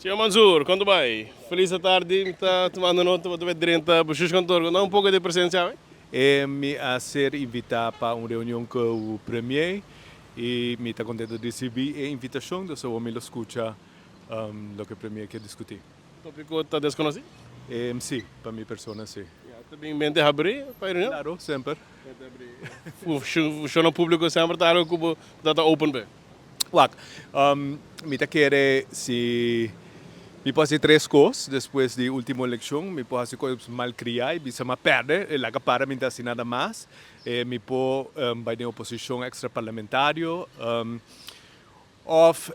Señor Mansur, con ta bay? Feliz atardi, mi ta tumando nota bo ta bay drenta bestuurskantoor. Conta un poco di presencia awe. Mi a ser invita pa un reunion cu Premier y mi ta contento di ricibi e invitacion, dus awor mi lo scucha loke Premier kier discuti. Topico ta desconoci? Si, pa mi persona si. Ya, ta bin mente habri pa e reunion? Claro, semper. Mente habri. Funcionnan publico semper ta algo cu bo ta ta open p'e? Wak, mi ta kere si mi por hasi tres kos despues di ultimo elekshon. Mi por hasi kos malkriá i bisa m'a pèrdè, e laga para mi ta hasi nada mas. Mi por bai den oposishon ekstraparlamentario òf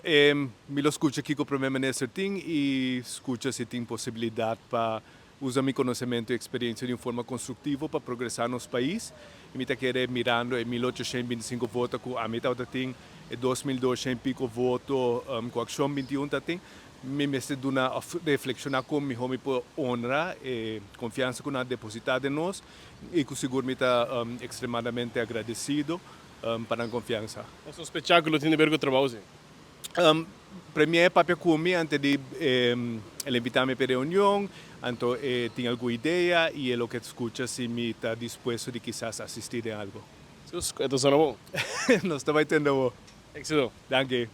mi lo skucha kiko Prome Minister tin i skucha si tin posibilidat pa Usa mi konosementu i eksperensia di un forma konstruktivo pa progresá nos pais i mi ta kere mirando e 1825 voto ku ami tabata tin, e 2200 i piko voto ku Akshon 21 ta tin, mi mester duna òf reflekshoná kon mihó mi por honra e konfiansa ku nan a depositá den nos i ku sigur mi ta ekstremadamente agradesido pa nan konfiansa. Bo sospechá ku lo tin di ber ku trabou si? Premier papia ku mi antes di el invita mi pa e reunion, anto e tin algun idea i e lo ke skucha si mi ta dispuesto di kisas asisti den algo. Sus, e ta sona bon. Nos ta bai tende bo. Exito. Danki.